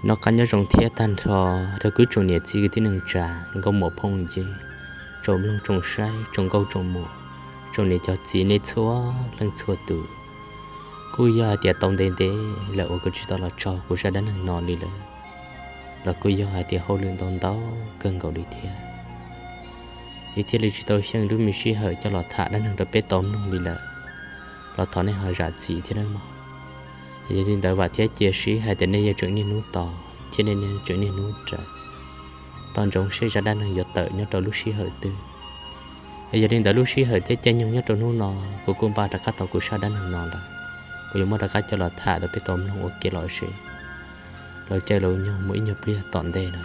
Noj qab nyob zoo thiab tag nrho rau kuv tsoom niam txiv kwv tij neej tsa, nkauj muam phooj ywg, tsoom mloog tsoom saib, tsoom nkauj tsoom muam, tsoom niam cov txiv nej txhua leej txhua tus. Kuj yog hais tias tau ntev ntev lawm uas kuv tsis tau los tso kuv zaj dab neeg no li lawm, los kuj yog hais tias hauj lwm ntau ntau kawg nkaus li thiab. Es thiaj li tsis tau xyeej lub me sij hawm coj los tham dab neeg rau peb tau mloog li lawm, los thov nej ho zam txim thiab nawb mog. Yog li ntawd vam thiab cia siab hais tias nej yeej tseem niaj hnub tos thiab nej tseem niaj hnub raws tos ntsoov seb zaj dab neeg yuav tawm nyob rau lub sij hawm twg. Yog li ntawd lub sij hawm thiab caij nyoog nyob rau hnub no, kuv kuj npaj rov qab tau kuv zaj dab neeg no lawm, kuv yuav muab rov qab coj los tham rau peb tau mloog ua kev lom zem, los caij los nyoog mus ib nyuag pliag tom ntej na.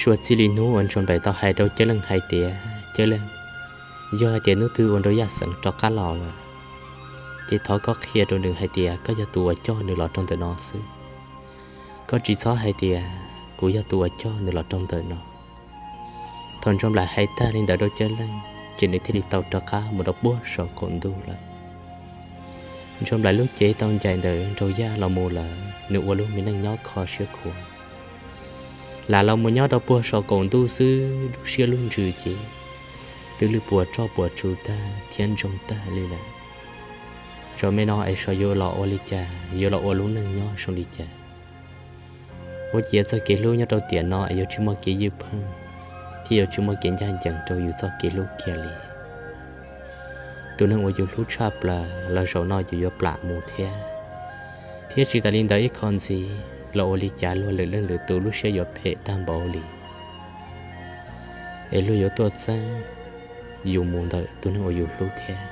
Suav txij li hnub uas Ntsuag Nplaim tau hais rau Cawb Leej hais tias, Cawb Leej, yog hais tias hnub twg ua Nraug Yaj xeev rov qab los lawm, ces thov koj qhia rau nws hais tias koj yog tus uas coj nws los rau ntawm no xwb. Koj tsis txhob hais tias kuv yog tus uas coj nws los rau ntawm no. Thaum Ntsuag Nplaim hais tag li ntawd rau Cawb Leej, ces nws thiaj li tau rov qab mus rau puag saum qaum ntuj lawm. Ntsuag Nplaim lub cev tau ncaim ntawm Nraug Yaj los mus lawm, nws ua lub me neej nyob kho siab khuav. Lam los mus nyob rau puag saum qaum ntuj xwb, lub siab lub ntsws ces twb lwj puas roj puas tsu tag thiab ntsoog tag li lawm. Tsam me no es xyov yuav los ua li cas, yuav los ua lub neej nyob zoo li cas. Ua ciav txoj kev hlub nyob rau tiam no es yuav tsis muaj kev ywj pheej, thiab yuav tsis muaj kev ncaj ncees rau yus txoj kev hlub kiag li. Tus neeg uas yus hlub tshaj plaws los zaum no yus yuav plam mus thiab. Thiab tsis tas li ntawd ib qho ntxiv, los ua li cas luag lwm leej lwm tus lub siab yuav phem tag npaum li, es luag yuav tuaj txeeb yus mus ntawm tus neeg uas yus hlub thiab.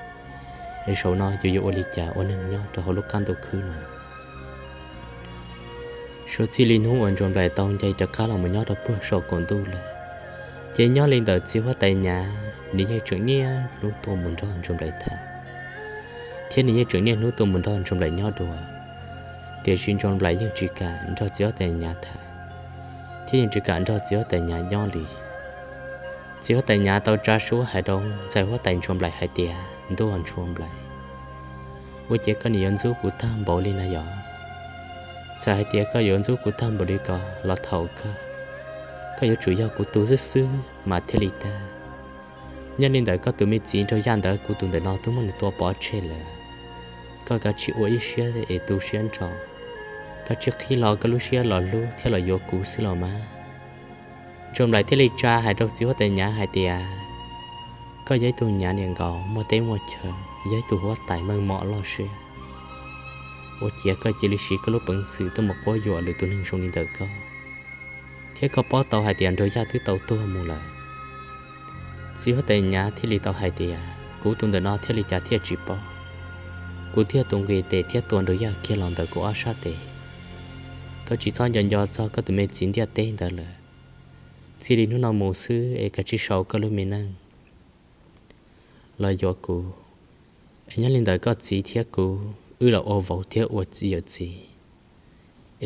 Es zaum no yus yuav ua li cas ua neeg nyob rau hauv lub qab ntuj khwb no? Suav txij li hnub uas Ntsuag Nplaim tau nce rov qab los mus nyob rau puag saum qaum ntuj lawm, ces nyob li ntawm txiv huab tais Nyav nws yeej tseem niaj hnub tuaj mus nrog Ntsuag Nplaim tham, thiab nws yeej tseem niaj hnub tuaj mus nrog Ntsuag Nplaim nyob dua. Tiam sis Ntsuag Nplaim yeej tsis kam nrog txiv huab tais Nyav tham, thiab yeej tsis kam nrog txiv huab tais Nyav nyob li. Txiv huab tais Nyav tau tsa suab hais rau ntxhais huab tais Ntsuag Nplaim hais tias, Ntuj, Ntsuag Nplaim, ua ciav koj nim yuav ntxub kuv tag npaum li na yog? Txawm hais tias koj yuav ntxub kuv tag npaum li ko los thaum kawg, koj yuav tsum yog kuv tus xwb xwb mas thiaj li tag. Nyob li ntawm koj tus me txiv Nraug Yaj ntawd, kuv tus ntawm no twb muab nws tua pov tseg lawm. Koj kav tsij ua ib siab es tu siab nrho, kav tsij qhib hlo koj lub siab los hlub thiab los yuav kuv xwb los mas. Ntsuag Nplaim thiaj li tsa hais rau txiv huab tais Nyav hais tias, Koj yog ib tug Nyav niam nkaus muaj teb muaj chaw, yog ib tug huab tais meej mom loj siab, ua ciav koj cia li siv koj lub peev xwm tuaj mus quab yuam lwm tus neeg zoo li ntawm koj, thiab koj paub tau hais tias Nraug Yaj twb tau tuag mus lawm. Txiv huab tais Nyav thiaj li tau hais tias, Kuv tus ntawm no thiaj li cas thiaj tsis paub. Kuv thiaj tus nqis tes thiab tua Nraug Yaj kiag los ntawm kuv ob sab tes. Koj tsis txhob nco nco txog koj tus me txiv ntiaj teb ntawd lawm. Txij li hnub no mus xwb es kav tsij sau koj lub me neej los yuav kuv. Es nyob li ntawd koj txiv thiab kuv wb los ua vauv thiab ua yawm txiv,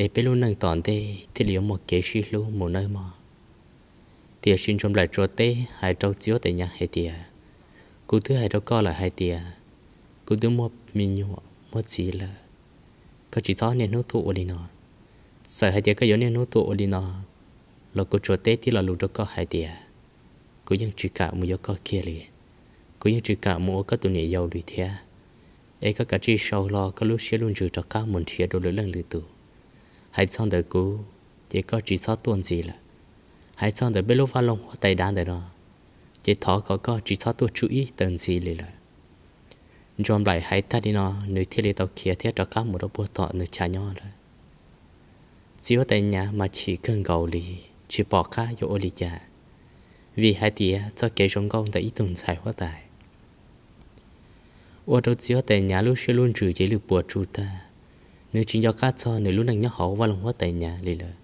es peb lub neej tom ntej thiaj li yuav muaj kev sib hlub mus nawb mog. Tiam sis Ntsuag Nplaim tsuas teb hais rau txiv huab tais Nyav hais tias, Kuv twb hais rau koj lawm hais tias kuv twb muaj me nyuam muaj txiv lawm, koj tsis txhob niaj hnub tuaj ua li no. Txawm hais tias koj yuav niaj hnub tuaj ua li no los kuv tsuas teb tib lo lus rau koj hais tias, kuv yeej tsis kam mus yuav koj kiag li. Kuv yeej tsis kam mus ua koj tus niam yau li thiab. Es koj kav tsij sau hlo koj lub siab lub ntsws rov qab mus nrhiav dua lwm leej lwm tus. Hais txog ntawm kuv, ces koj tsis txhob tuaj ntxiv lawm. Hais txog ntawm peb lub vaj loog huab tais dav ntawm no, ces thov kom koj tsis txhob tuaj tsum ib tawm ntxiv li lawm. Ntsuag Nplaim hais tag li no, nws thiaj li tau khiav thiab rov qab mus rau puag tom nws chav nyob lawm. Txiv huab tais Nyav mas chim kawg nkaus li, tsis pom qab yuav ua li cas, vim hais tias txoj kev zoo nkauj ntawm ib tug ntxhais huab tais ua rau txiv huab tais Nyav lub siab lub ntsws ces lwj puas tsuj tag. Nws tsis nco qab txog nws lub neej nyob hauv vaj loog huab tais Nyav li lawm.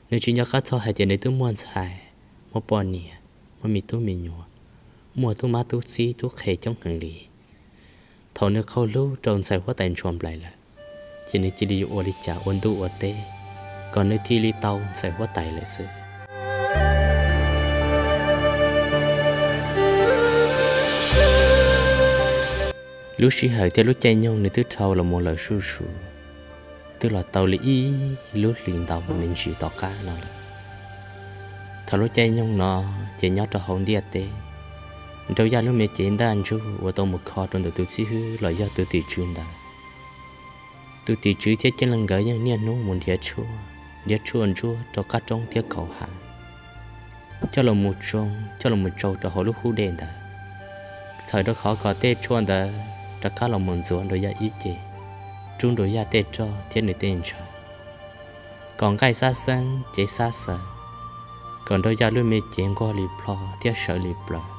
Nws tsis nco qab txog hais tias nws twb muaj ntxhais, muaj poj niam, muaj me tub me nyuam, muaj tub mab tub txib tub qhe coob heev li. Thaum nws qhau hlub rau ntxhais huab tais Ntsuag Nplaim lawm, ces nws cia li yuav ua li cas ua ntuj ua teb kom nws thiaj li tau ntxhais huab tais lawm xwb. Lub sij hawm thiab lub caij nyoog nws twb dhau los mus lawm zuj zus, twb los tau li ib lub hlis ntau me ntsis tom qab no lawm. Thaum lub caij nyoog no ces nyob rau hauv ntiaj teb, Nraug Yaj lub me cev ntaj ntsug uas tau mus kho rau ntawm tus xib hwb los yog tus tim tswv ntawd, tus tim tswv thiab Ceeb Leej nkawd yeej niaj hnub mus nrhiav tshuaj, nrhiav tshuaj ntsuab rau qab roob thiab kaum hav, coj los mus tsoo, coj los mus tsau rau hauv lub hub dej ntawd, txhawm rau qhov kom tej tshuaj ntawd rov qab los mus ntxuav Nraug Yaj ib ce, rub Nraug Yaj tej roj thiab nws tej ntshav, kom nqaij xab xeeb cev xab xaws, kom Nraug Yaj lub me cev nquag li plho thiab sawv li plaws.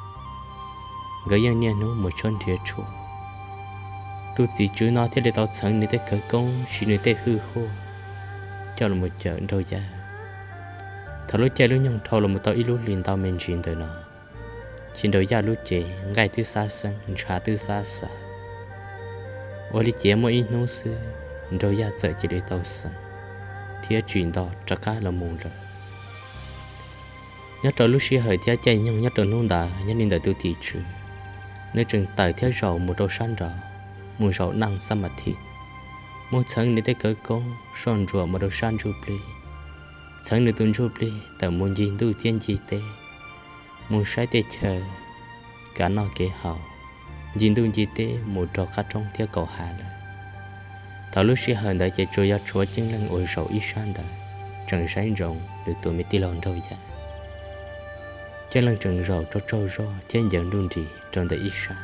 Nkawd yeej niaj hnub mus tshawb nrhiav tshuaj. Tus tim tswv no thiaj li tau txheev nws tej khawv koob siv nws tej hwj huaj coj los mus cawm Nraug Yaj. Thaum lub caij lub nyoog dhau los mus tau ib lub hlis ntau me ntsis ntawm no, ces Nraug Yaj lub cev nqaij twb xab xeeb, ntshav twb xab xaws. Ua li cas muaj ib hnub xwb, Nraug Yaj txawm cia li tau xeem thiab tsim nto rov qab los mus lawm. Nyob rau lub sij hawm thiab caij nyoog nyob rau hnub ntawd, nyob li ntawm tus tim tswv, nws tseem tawm thiab zaum mus rau sab nraud, mus zaum naj xab mas thim, mus txheev nws tej khawv koob soj ntsuam mus rau sab ntsuj plig, txheev nws tus ntsuj plig tawm mus ncig ntuj thiab ncig teb, mus saib tej chaw, kev noj kev haus, ncig ntuj ncig teb mus rau qab roob thiab kaum hav lawm. Thaum lub sij hawm ntawd ces tsuas yog tshuav Ceeb Leej uas zaum ib sab ntawd tseem saib ntsoov nws tus me tij laug Nraug Yaj. Ceeb Leej tseem zaum tsaug tsaug zog thiab ncaws nruj nris rau ntawm ib sab.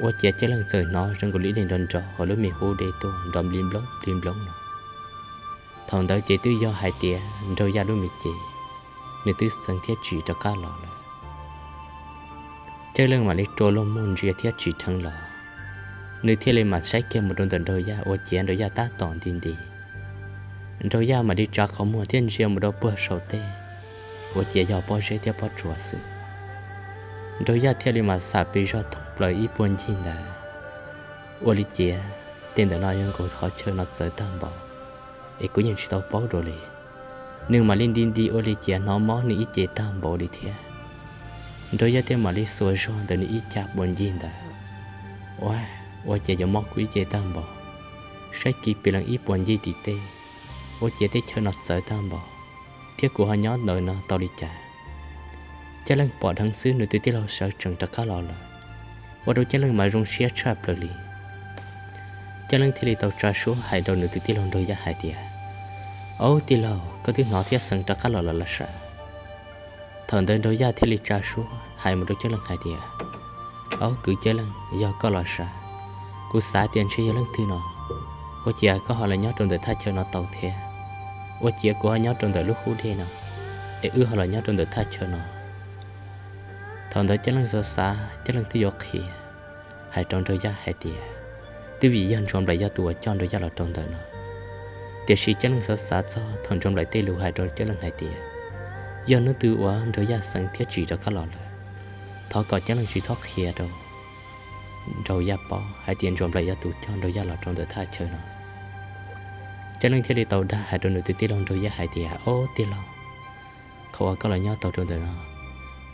Ua ciav Ceeb Leej txawm hnov zoo nkaus li ib daim nrov nrov hauv lub me hub dej tuaj nrov nplig nploog nplig nploog no. Thaum ntawd ces twb yog hais tias Nraug Yaj lub me cev, nws twb xeev thiab tsim rov qab los lawm. Ceeb Leej mam li rua luag mug ntsia thiab tsim dheev los, nws thiaj li mam saib kiag mus rau ntawm Nraug Yaj ua ciav Nraug Yaj tab tom nti nti. Nraug Yaj mam li tsa qhov muag thiab ntsia mus rau puag saum tej, ua ciav yog pob zeb thiab pob tsuas xwb. Nraug Yaj thiaj li mam xam pes zog thoob plaws ib puag ncig ntawd. Ua li cas tej ntawm no yuav nkaus qhov chaw no txawv tag npaum, es kuv yeej tsis tau paub dua li. Nws mam li nti nti ua li cas hnov mob nws ib ce tag npaum li thiab. Nraug Yaj thiaj mam li xuas zog ntawm nws ib cag puag ncig ntawd. Ua, ua cas yuav mob kuv ib ce tag npaum? Saib kiag pes leej ib puag ncig tim tej, ua ciav tej chaw no txawv tag npaum, thiab kuv ho nyob ntawm no tau li cas? Ceeb Leej pom dheev xwb nws tus tij laug sawv tsees rov qab los lawm, ua rau Ceeb Leej mas zoo siab tshaj plaws li. Ceeb Leej thiaj li tau tsa suab hais rau nws tus tij laug Nraug Yaj hais tias, Aub tij laug, koj twb hnov thiab xeev rov qab los lawm los sav? Thaum ntawd Nraug Yaj thiaj li tsa suab hais mus rau Ceeb Leej hais tias, Aub kwv Ceeb Leej, yog koj los sav. Kuv xav tias ntshe yog leej twg no, ua ciav koj ho los nyob rau ntawm thaj chaw no tau thiab. Ua ciav kuv ho nyob rau ntawm lub hub dej no, es wb ho los nyob rau ntawm thaj chaw no. Thaum ntawd Ceeb Leej xav xav, Ceeb Leej twb yuav qhia hais rau Nraug Yaj hais tias, twb vim yog Ntsuag Nplaim yog tus uas coj Nraug Yaj los rau ntawm no. Tiam sis Ceeb Leej xav xav txog thaum Ntsuag Nplaim tej lus hais rau Ceeb Leej hais tias, yog hnub twg uas Nraug Yaj xeev thiab tsim rov qab los lawm, thov kom Ceeb Leej tsis txhob qhia rau Nraug Yaj paub hais tias Ntsuag Nplaim yog tus coj Nraug Yaj los rau ntawm thaj chaw no. Ceeb Leej thiaj li tau dag hais rau nws tus tij laug Nraug Yaj hais tias, Aub tij laug, qhov uas koj los nyob tau rau ntawm no,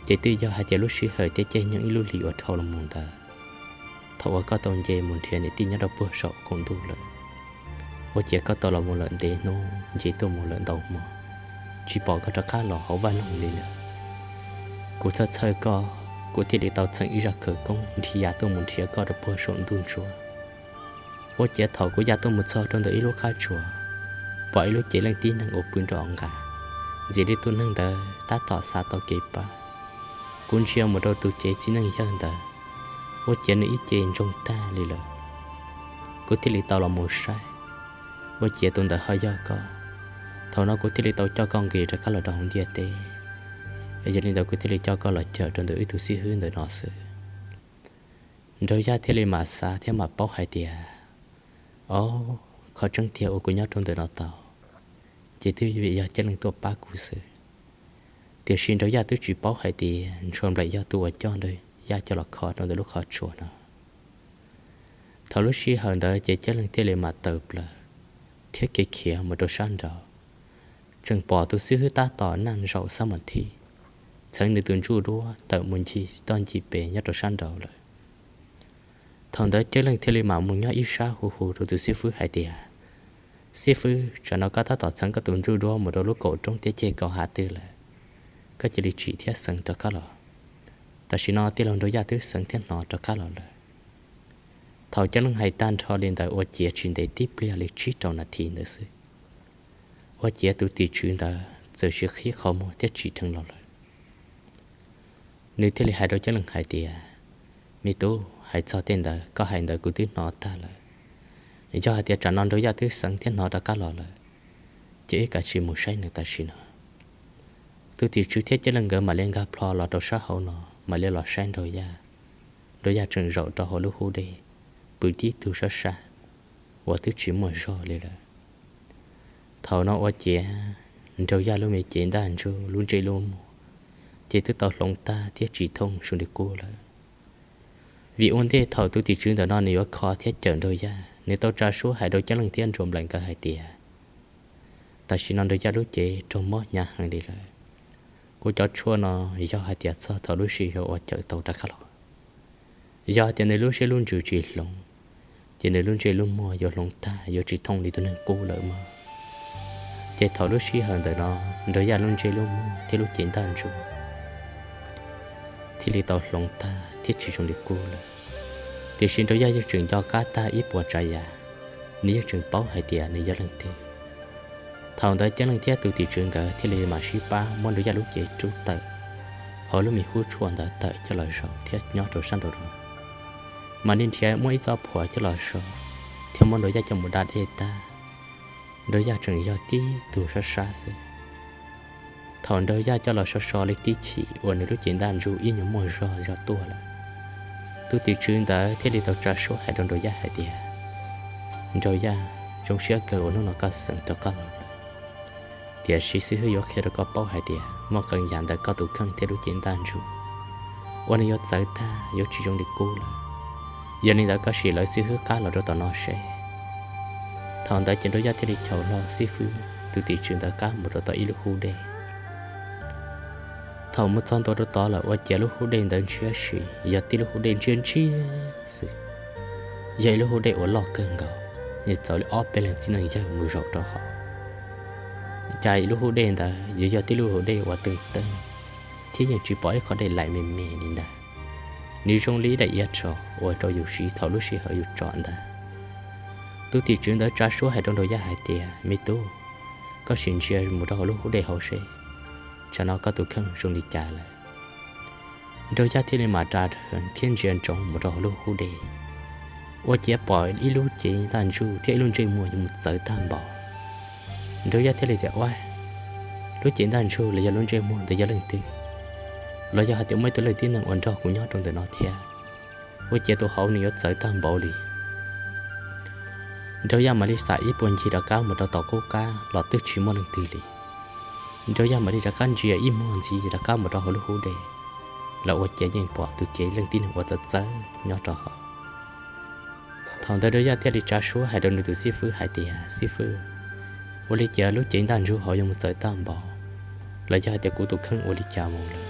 ces twb yog hais tias lub sij hawm thiab caij nyoog ib lub hlis uas dhau los mus ntawd, thaum uas koj tau nce mus nrhiav niam tij nyob rau puag saum qaum ntuj lawm, ua ciav koj tau los mus lawm ntev hnub nce tuaj mus lawm ntau hmo, tsis pom koj rov qab los hauv vaj loog li lawm. Kuv txhawj txhawj koj, kuv thiaj li tau txheem ib zaj khawv koob nrhiav tuaj mus nrhiav koj rau puag saum ntuj ntsuab. Ua ciav thaum kuv ya tuaj mus txog rau ntawm ib lub qab tsuas, pom ib lub cev leej tib neeg uas pw nrov nqa, ntxim li tus neeg ntawd tab tom xav tau kev pab. Kuv ntsia mus rau tus cev txiv neej yawg ntawd, ua ciav nws ib ce ntsoog tag li lawm. Kuv thiaj li tau los mus saib, ua ciav tus ntawd ho yog koj. Thaum no kuv thiaj li tau coj koj nqis rov qab los rau hauv ntiaj teb, yog li ntawd kuv thiaj li coj koj los cawm rau ntawm wb tus xib hwb ntawm no xwb. Nraug Yaj thiaj li mam xav thiab mam paub hais tias, ob, qhov tseeb tiag uas kuv nyob rau ntawm no tau, ces twb vim yog Ceeb Leej tuaj pab kuv xwb. Tiam sis Nraug Yaj twb tsis paub hais tias Ntsuag Nplaim yog tus uas coj Nraug Yaj coj los kho rau ntawm lub qhov tsua no. Thaum lub sij hawm ntawd ces Ceeb Leej thiaj li mam tawm plaws thiab kev khiav mus rau sab nraud, tseem pom tus xib hwb tab tom naj zaum xab mas thib, txheev nws tus ntsuj duab tawm mus ncig toj ncig pes nyob rau sab nraud lawm. Thaum ntawd Ceeb Leej thiaj li mam mus nyob ib sab hu hu rau tus xib fwb hais tias, Xib fwb, tsam no koj tab tom txheev koj tus ntsuj duab mus rau lub kaum roob thiab ceg kaum hav twg lawm? Koj cia li tsim thiab xeev rov qab los. Tam sim no tij laug Nraug Yaj twb xeev thiab hnov rov qab los lawm. Thaum Ceeb Leej hais tag nrho li ntawd ua ciav tsis ntev tib pliag li tsib rau nas this ntawd xwb, ua ciav tus tim tswv ntawd txawm sim qhib qhov muag thiab tsim dheev los lawm. Nws thiaj li hais rau Ceeb Leej hais tias, Me tub, hais txog tej ntawd koj hais ntawd kuv twb hnov tag lawm. Yog hais tias tsam no Nraug Yaj twb xeev thiab hnov rov qab los lawm, ces wb kav tsij mus saib nws tam sim no. Tus tim tswv thiab Ceeb Leej nkawd mam li nkag plho los rau sab hauv no mam li los saib Nraug Yaj. Nraug Yaj tseem zaum rau hauv lub hub dej, pw tib tug sab sab uas twb tsis muaj zog li lawm. Thaum no ua ciav Nraug Yaj lub me cev ntaj ntsug lub ntsej lub muag ces twb tau hloov tag thiab tsis thooj zoo li qub lawm. Vim ua ntej thaum tus tim tswv ntawm no nws yuav kho thiab cawm Nraug Yaj, nws tau tsa suab hais rau Ceeb Leej thiab Nraug Nplaim nkawd hais tias, Tam sim no Nraug Yaj lub cev raug mob hnyav heev li lawm. Kuv cov tshuaj no yog hais tias txog thaum lub sij hawm uas cawm tau rov qab los, yog hais tias nws lub siab lub ntsws tsis hloov, ces nws lub ntsej lub muag yuav hloov tag yuav tsis thooj li tus neeg qub lawm mog. Ces thaum lub sij hawm ntawm no Nraug Yaj lub ntsej lub muag thiab lub cev ntaj ntsug thiaj li tau hloov tag thiab tsis zoo li qub lawm. Tiam sis Nraug Yaj yeej tseem nco qab tag ib puas tsav yam, nws yeej tseem paub hais tias nws yog leej twg. Thaum ntawd Ceeb Leej thiab tus tim tswv nkawd thiaj li mam sib pab muab Nraug Yaj lub cev rub tawm hauv lub me hub tshuaj ntawd tawm coj los zaum thiab nyob rau sab nraud, mam li nrhiav muab ib txoj phuam coj los so thiab muab Nraug Yaj coj mus da dej tag. Nraug Yaj tseem yog tib tug sab sab xwb. Thaum Nraug Yaj coj los so so li tib chim uas nws lub cev ntaj ntsug ib nyuag muaj zog zog tuaj lawm, tus tim tswv ntawd thiaj li tau tsa suab hais rau Nraug Yaj hais tias, Nraug Yaj, zoo siab kawg uas hnub no koj xeem rov qab los lawm. Tiam sis xib hwb yuav qhia rau koj paub hais tias muaj qee yam ntawm koj tus kheej thiab lub cev ntaj ntsug uas nws yuav txawv tag yuav tsis zoo li qub lawm. Yog li ntawd koj sim lawv xib hwb qab los rau tom no seb. Thaum ntawd ces Nraug Yaj thiaj li chaws hlo xib hwb tus tim tswv ntawd qab mus rau tom ib lub hub dej. Thaum mus txog ntua rau tod lawm ua ciav lub hub dej ntawd ntshiab si, yog tib lub hub dej ntshiab ntshiab xwb. Yog ib lub hub dej uas loj kawg nkaus, yeej txaus li ob peb leeg txiv neej yawg mus zaum rau hauv. Cas ib lub hub dej ntawd yuav yog tib lub hub dej uas teev teev thiab yeej tsis pom ib qho dej laim me me li ntag. Nws zoo li ib daim iav tso uas rau yus siv thaum lub sij hawm yus tsom ntag. Tus tim tswv ntawd tsa suab hais rau Nraug Yaj hais tias, Me tub, koj sim ntsia mus rau hauv lub hub dej hauv seb, tsam no koj tus kheej zoo li cas lawm. Nraug Yaj thiaj li mam ras rhees thiab ntsia ntsoov mus rau hauv lub hub dej, ua ciav pom ib lub cev ntaj ntsug thiab ib lub ntsej muag yuav mus txawv tag npaum. Nraug Yaj thiaj li tias, Ua, lub cev ntaj ntsug los yog lub ntsej muag ntawd yog leej twg? Los yog hais tias muaj ib tug leej tib neeg uas nrog kuv nyob rau ntawm no thiab, ua ciav tus hauv nws yuav txawv tag npaum li? Nraug Yaj mam li xam ib puag ncig rov qab mus rau tom qub qab los twb tsis muaj leej twg li. Nraug Yaj mam li rov qab ntsia ib muag ntxiv rov qab mus rau hauv lub hub dej, los ua ciav yeej pom tus cev leej tib neeg uas txawv txawv nyob rau hauv. Thaum ntawd Nraug Yaj thiaj li tsa suab hais rau nws tus xib fwb hais tias, Xib fwb, ua li cas lub cev ntaj ntsug hauv yuav mus txawv tag npaum? Los yog hais tias kuv tus kheej ua li cas mus lawm?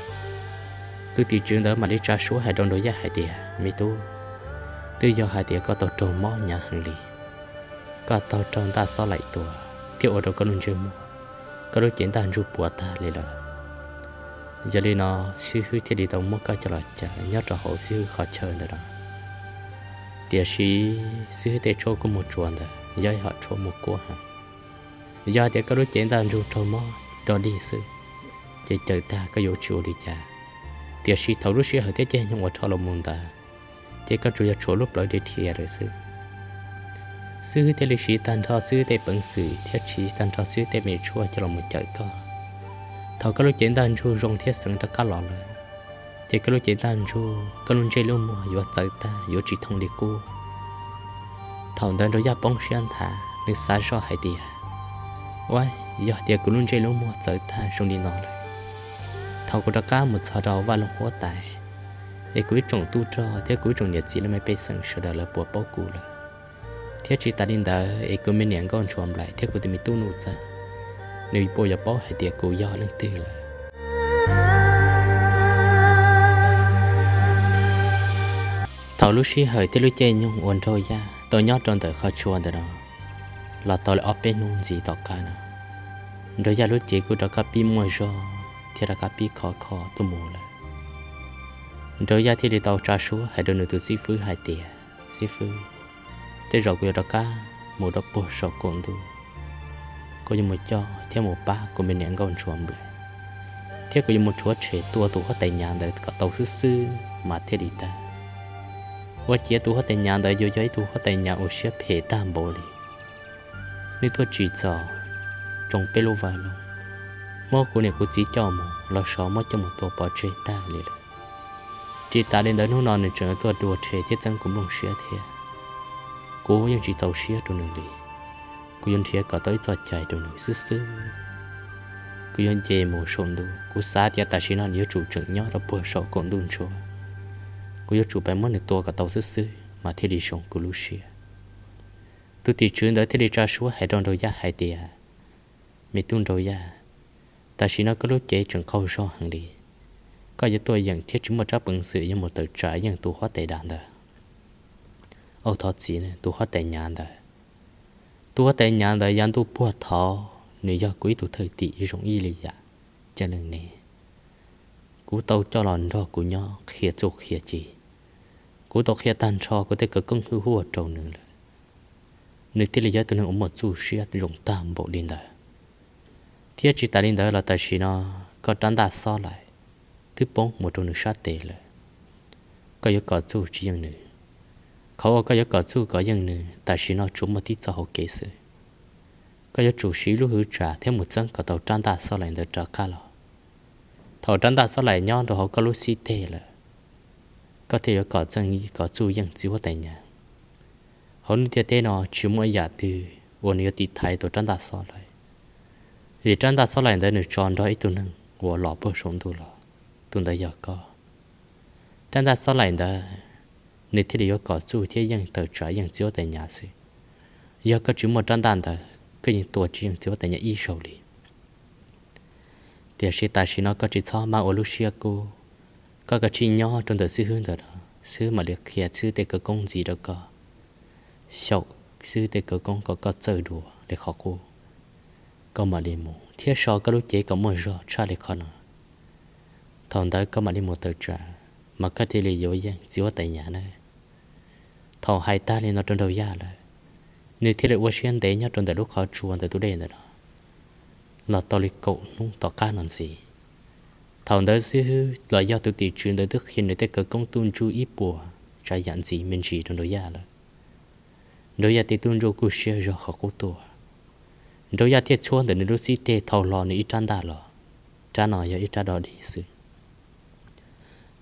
Tus tim tswv ntawd mam li tsa suab hais rau Nraug Yaj hais tias, Me tub, twb yog hais tias koj tau raug mob hnyav heev li, koj tau raug ntaj xob laim tua thiab ua rau koj lub ntsej muag, koj lub cev ntaj ntsug puas tag li lawm. Yog li no, xib hwb thiaj li tau muab koj coj los caw nyob rau hauv xib hwb qhov chaw ntawm no. Tiam sis xib hwb tej tshuaj kuj muag tsuas ntawd yog ib hom tshuaj muaj kuab heev. Yog hais tias koj lub cev ntaj ntsug raug mob rog dig xwb, ces cawm tag koj yuav tsis ua li cas. Tiam sis thaum lub sij hawm thiab caij nyoog uas rho los mus ntawd, ces koj tsuas yog tshuav lub plawv dhia dhia lawm xwb. Xib hwb thiaj li siv tag nrho xib hwb tej peev xwm thiab siv tag nrho xib hwb tej me tshuaj coj los mus cawm koj. Thaum koj lub cev ntaj ntsug zoo thiab xeev rov qab los lawm, ces koj lub cev ntaj ntsug, koj lub ntsej lub muag yuav txawv tag yuav tsis thooj li qub. Thaum ntawd Nraug Yaj poob siab nthav, nws xav zoj hais tias, Ua, yog tias kuv lub ntsej lub muag txawv tag zoo li no lawm, thaum kuv rov qab mus txog rau hauv vaj loog huab tais, es kuv ib tsoom tub rog thiab kuv ib tsoom niam txiv laj mej pej xeem sawv daws lawv puas paub kuv lawm? Thiab tsis tas li ntawd es kuv me niam Nkauj Ntsuag Nplaim thiab kuv tus me tub Nuj Txeeg, nws puas yuav paub hais tias kuv yog leej twg lawm? Thaum lub sij hawm thiab lub caij nyoog uas Nraug Yaj tau nyob rau ntawm qhov tsua ntawm no los tau li ob peb hnub ntxiv tom qab no, Nraug Yaj lub cev kuj rov qab pib muaj zog thiab rov qab pib khov kho tuaj mus lawm. Nraug Yaj thiaj li tau tsa suab hais rau nws tus xib fwb hais tias, Xib fwb, tej zaum kuv yuav rov qab mus rau puag saum kaum ntuj, kuv yuav mus coj thiab mus pab kuv me niam Nkauj Ntsuag Nplaim, thiab kuv yuav mus rhuav tshem tua tus huab tais Nyav ntawd kom tau xwb xwb mas thiaj li tag. Ua ciav tus huab tais Nyav ntawd yuav yog ib tug huab tais Nyav uas siab phem tag npaum li. Nws tuaj tsim txom tsoom peb lub vaj loog, muab kuv niam kuv txiv coj mus los sov muab coj mus tua pov tseg tag li lawm. Tsis tas li ntawd hnub no nws tseem tuaj dua rhe thiab txeeb kuv nplooj siab thiab. Kuv yeej tsis txaus siab rau nws li. Kuv yuav nrhiav kom tau ib txoj cai rau nws xwb xwb. Kuv yuav nce mus saum ntuj, kuv xav tias tam sim no nws yuav tsum tseem nyob rau puag saum kaum ntuj ntsuab. Kuv yuav tsum pab muab nws tua kom tau xwb xwb mas thiaj li zoo kuv lub siab. Tus tim tswv ntawd thiaj li tsa suab hais rau Nraug Yaj hais tias, Me tub Nraug Yaj, tam sim no koj lub cev tseem qaug zog heev li. Koj yuav tuaj yeem thiab tsis muaj tsab peev xwm yuav mus tawm tsam yeej tus huab tais Nyav ntawd. Au thov txim, tus huab tais Nyav ntawd. Tus huab tais Nyav ntawd yav ntuj puag thaud nws yog kuv ib tug thwj tim zoo ib li yam ceeb leej ne. Kuv tau coj los nrog kuv nyob qhia txuj qhia ci. Kuv tau qhia tag nrho kuv tej khawv koob hwj huaj rau nws lawm. Nws thiaj li yog tus neeg uas muaj txuj siab zoo tag npaum li ntawd. Thiab tsis tas li ntawd los tam sim no koj rab ntaj Xob Laim twb poob mus rau nws sab tes lawm. Koj yuav kom txuj tsis yeej nws. Qhov uas koj yuav kom txuj kom yeej nws tam sim no tsuas muaj tib txoj hauv kev xwb. Koj yuav tsum siv lub hwv tsam thiab mus txeeb kom tau rab ntaj Xob Laim ntawd rov qab los. Thaum rab ntaj Xob Laim nyob rau hauv koj lub xib teg lawm, koj thiaj yuav kom txeeb kom txuj yeej txiv huab tais Nyav. Hauv lub ntiaj teb no tsis muaj ib yam twg uas nws yuav tiv thaiv tau rab ntaj Xob Laim, vim rab ntaj Xob Laim ntawd nws tso nrog ib tug neeg uas los puag saum ntuj los, tus ntawd yog koj. Rab ntaj Xob Laim ntawd, nws thiaj li yuav kom txuj thiab yeej tawm tsam yeej txiv huab tais Nyav xwb. Yog koj tsis muaj rab ntaj ntawd, koj yeej tua tsis yeej txiv huab tais Nyav ib zaug li. Tiam sis tam sim no koj tsis txhob maj ua lub siab kub, koj kav tsij nyob rau ntawm xib hwb ntawm no, xib hwb mam li qhia xib hwb tej khawv koob ntxiv rau koj, xyaum xib hwb tej khawv koob kom koj txawj dua li qhov qub, koj mam li mus thiab so koj lub cev kom muaj zog tshaj li qhov no. Thaum ntawd koj mam li mus tawm tsam, mas koj thiaj li yuav yeej txiv huab tais Nyav na. Thaum hais tag li no rau Nraug Yaj lawm, nws thiaj li ua siab ntev nyob rau ntawm lub qhov tsua ntawm tus dej ntawm no los tau li kaum hnub tom qab no ntxiv. Thaum ntawd xib hwb los yog tus tim tswv ntawd twb qhia nws tej khawv koob tu ntsuj ib puas tsav yam ntxiv me ntsis rau Nraug Yaj lawm. Nraug Yaj tej tu ntsuj kuj siab zog qhov qub tuaj. Nraug Yaj thiaj tshuab ntawm nws lub xib teg thau hlo nws ib rab ntaj los, rab no yog ib rab dog dig xwb.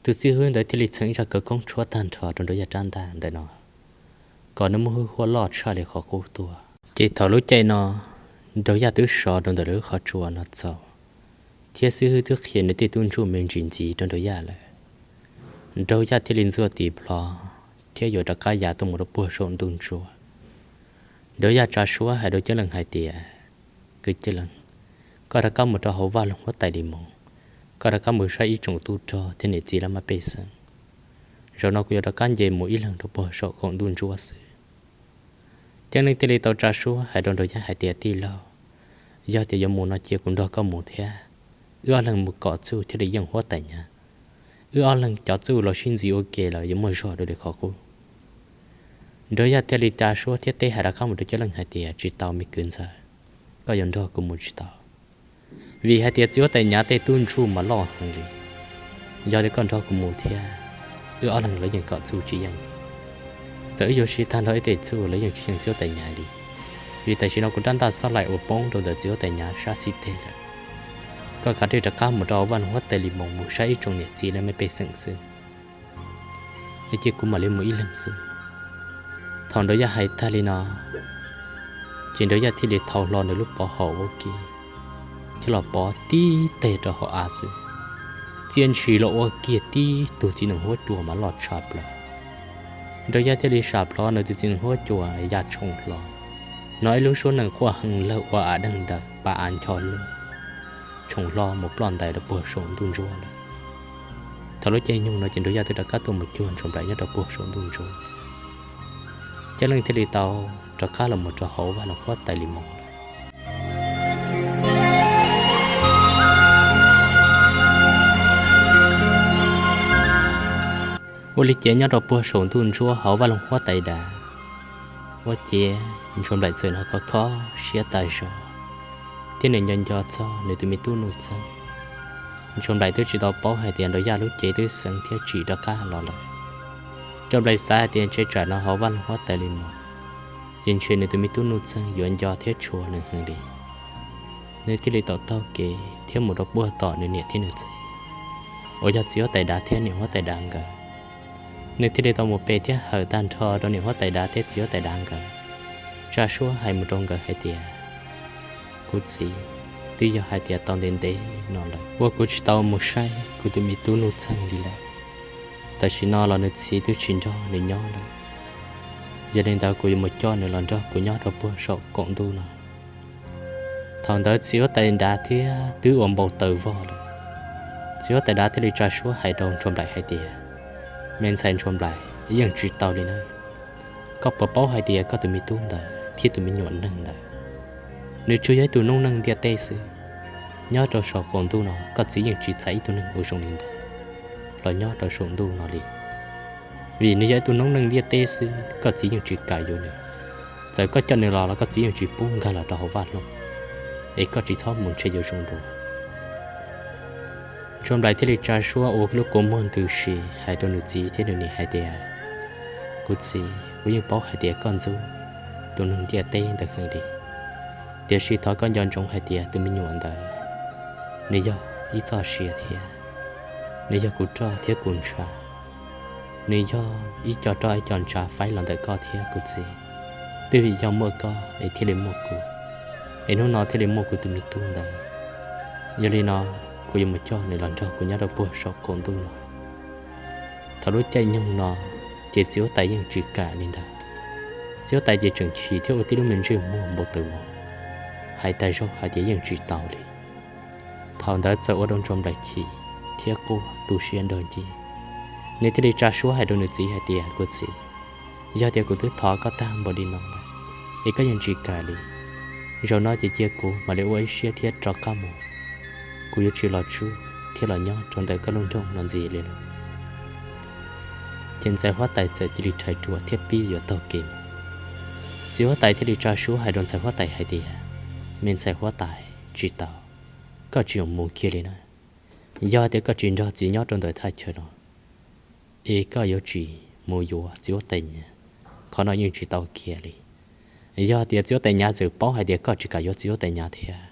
Tus xib hwb ntawd thiaj li txheem ib zaj khawv koob tshuab tag nrho rau Nraug Yaj rab ntaj ntawm no, kom nws muaj hwj huaj loj tshaj li qhov qub tuaj. Ces thaum lub caij no, Nraug Yaj twb sov rau ntawm lub qhov tsua no txaus, thiab xib hwb twb qhia nws tej tu ntsuj me ntsis ntxiv rau Nraug Yaj lawm. Nraug Yaj thiaj li ntxuaj tis plhov thiab yuav rov qab ya tuaj mus rau puag saum ntuj ntsuab. Nraug Yaj tsa suab hais rau Ceeb Leej hais tias, Kwv Ceeb Leej, koj rov qab mus rau hauv vaj loog huab tais Lis Moos, koj rov qab mus saib ib tsoom tub rog thiab niam txiv laj mej pej xeem. Zaum no kuv yuav rov qab nce mus ib leeg rau puag saum qaum ntuj ntsuab xwb. Ceeb Leej thiaj li tau tsa suab hais rau Nraug Yaj hais tias, Tij laug, yog tias yuav mus no cia kuv nrog koj mus thiab. Wb ob leeg mus kom txuj thiaj li yeej huab tais Nyav. Wb ob leeg cov txuj los sib ntxiv ua ke lawm yuav muaj zog dua li qhov qub. Nraug Yaj thiaj li tsa suab thiab teb hais rov qab mus rau Ceeb Leej hais tias, Tsis tau me kwv ntxawg, koj yuav nrog kuv mus tsis tau. Vim hais tias txiv huab tais Nyav tej tub ntsuj mas loj heev li. Yog tias koj nrog kuv mus thiab, wb ob leeg los yeej kom txuj tsis yeej. Txawm wb yuav siv tag nrho ib tej txuj los yeej tsis yeej txiv huab tais Nyav li. Vim tam sim no kuv rab ntaj Xob Laim uas poob rau ntawm txiv huab tais Nyav sab xib teg lawm. Koj kav tsij rov qab mus rau vaj loog huab tais Lis Moos mus saib ib tsoom niam txiv laj mej pej xeem xwb, es cia kuv mam li mus ib leeg xwb. Thaum Nraug Yaj hais tag li no, ces Nraug Yaj thiaj li thau hlo nws lub pov haum ua ke, coj los pov tib teg rau hauv av xwb. Txia ntshis los ua kiag tib tug txiv nees huab cua mas loj tshaj plaws. Nraug Yaj thiaj li sam plhov nws tus txiv nees huab cua ya tshoom hlo, hnov ib lub suab nees quaj heev lawg ua av deeg daws pa av ncho lug, tshoom hlo mus ploj ntais rau puag saum ntuj ntsuab lawm. Thaum lub caij nyoog no ces Nraug Yaj twb rov qab tuaj mus cuag Ntsuag Nplaim nyob rau puag saum ntuj ntsuab. Caj Leej thiaj li tau rov qab los mus rau hauv vaj loog huab tais Lis Moos. Ua li ces nyob rau puag saum ntuj ntsuab hauv vaj loog huab tais dav, ua ciav Ntsuag Nplaim txawm hnov khob khob siab tas zog, thiab nws nco nco txog nws tus me tub Nuj Txeeg. Ntsuag Nplaim twb tsis tau paub hais tias Nraug Yaj lub cev twb xeev thiab tsim rov qab los lawm. Ntsuag Nplaim xav hais tias ntshe tsam no hauv vaj loog huab tais Lis Moos, ces ntshe nws tus me tub Nuj Txeeg yuav nco thiab tshua nws heev li. Nws thiaj li tau taug kev thiab mus rau puag tom nws niam thiab nws txiv, uas yog txiv huab tais dav thiab niam huab tais dav nkawd. Nws thiaj li tau mus pe thiab hawm tag nrho rau niam huab tais dav thiab txiv huab tais dav nkawd, tsa suab hais mus rau nkawd hais tias, Kuv txiv, twb yog hais tias tau ntev ntev no lawm uas kuv tsis tau mus saib kuv tus me tub Nuj Txeeg li lawm. Tam sim no los nws txiv twb tsis nrog nws nyob lawm, yog li ntawd kuv yuav mus coj nws los nrog kuv nyob rau puag saum qaum ntuj no. Thaum ntawd txiv huab tais dav thiab twb ua npau taws vog lawm. Txiv huab tais dav thiaj li tsa suab hais rau Ntsuag Nplaim hais tias, Me ntxhais Ntsuag Nplaim, yeej tsis tau li na. Koj puas paub hais tias koj tus me tub ntawd thiab tus me nyuam neeg ntawd, nws tsuas yog ib tug noob neej ntiaj teb xwb. Nyob rau saum qaum ntuj no koj txiv yeej tsis txais ib tug neeg uas zoo li ntawd los nyob rau saum ntuj no li. Vim nws yog ib tug noob neej ntiaj teb xwb, koj txiv yeej tsis kam yuav nws. Txawm koj coj nws los los koj txiv yeej tsis pub nkag los rau hauv vaj loog, es koj tsis txhob mus ntshe yuav zoo dua. Ntsuag Nplaim thiaj li tsa suab ua lub kua muag ntws si hais rau nws txiv thiab nws niam hais tias, Kuv txiv, kuv yeej paub hais tias koj ntxub tus neeg ntiaj teb ntawd heev li, tiam sis thov koj nco ntsoov hais tias tus me nyuam ntawd, nws yog ib txoj sia thiab, nws yog kuv roj thiab kuv ntshav, nws yog ib co roj ib co ntshav faib los ntawm koj thiab kuv txiv. Twb vim yog muaj koj es thiaj li muaj kuv, es hnub no thiaj li muaj kuv tus me tub ntawd. Yog li no, kuv yuav mus coj nws los nrog kuv nyob rau puag saum qaum ntuj no. Thaum lub caij nyoog no, ces txiv huab tais yeej tsis kam li ntawd. Txiv huab tais ces tseem chim thiab ua tib lub me ntsej muag npau taws vog, hais tas zog hais tias yeej tsis tau li. Thaum ntawd txawm ua rau Ntsuag Nplaim chim thiab quaj tu siab nrog ncig. Nws thiaj li tsa suab hais rau nws txiv hais tias, Kuv txiv, yog tias kuv twb thov koj tag npaum li no lawm, es koj yeej tsis kam li, zaum no ces cia kuv mam li ua ib siab thiab rov qab mus. Kuv yuav tsis los tsuj thiab los nyob rau ntawm koj lub nroog no ntxiv li lawm. Ces ntxhais huab tais txawm cia li rhais ruam thiab pib yuav taug kev mus. Txiv huab tais thiaj li tsa suab hais rau ntxhais huab tais hais tias, Me ntxhais huab tais, tsis tau, koj tsis txhob mus kiag li na. Yog tias koj tsis nrog txiv nyob rau ntawm thaj chaw no, es koj yuav tsis mus yuav txiv huab tais Nyav, qhov no yeej tsis tau kiag li. Yog tias txiv huab tais Nyav txawm paub hais tias koj tsis kam yuav txiv huab tais Nyav thiab,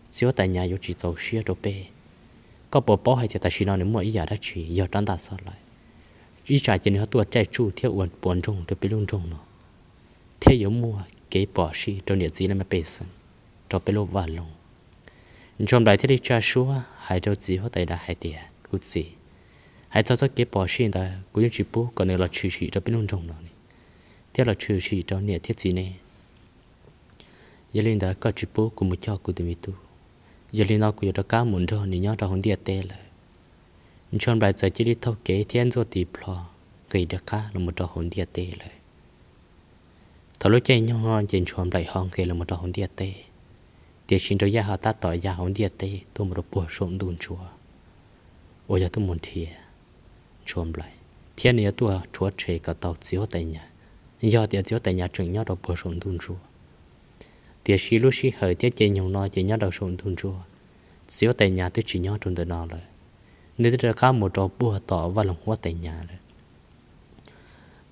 txiv huab tais Nyav yuav tsis txaus siab rau peb. Koj puas paub hais tias tam sim no nws muaj ib yam dab tsi yog rab ntaj xob laim, ib tsam ces nws ho tuaj caij tsuj thiab ua puas nroog rau peb lub nroog no, thiab yuav muaj kev phom sij rau niam txiv laj mej pej xeem, rau peb lub vaj loog. Ntsuag Nplaim thiaj li tsa suab hais rau txiv huab tais dav hais tias, Kuv txiv, hais txog txoj kev phom sij ntawd kuv yeej tsis pub kom nws los tshwm sim rau peb lub nroog no li, thiab los tshwm sim rau niam thiab txiv neb. Yog li ntawd koj tsis pub kuv mus coj kuv tus me tub, yog li no kuv yuav rov qab mus nrog nws nyob rau hauv ntiaj teb lawm. Ntsuag Nplaim txawm cia li taug kev thiab ntxuaj tis plho nqis rov qab los mus rau hauv ntiaj teb lawm. Thaum lub caij nyoog no ces Ntsuag Nplaim ho nqis los mus rau hauv ntiaj teb, tiam sis Nraug Yaj ho tab tom ya hauv ntiaj teb tuaj mus rau puag saum ntuj ntsuab, uas yog tuaj mus nrhiav Ntsuag Nplaim, thiab nws yuav tuaj rhuav tshem kom tau txiv huab tais Nyav, yog tias txiv huab tais Nyav tseem nyob rau puag saum ntuj ntsuab. Tiam sis lub sij hawm thiab caij nyoog no ces nyob rau saum ntuj ntsuab, txiv huab tais Nyav twb tsis nyob rau ntawm no lawm, nws twb rov qab mus rau puag tom vaj loog huab tais Nyav lawm.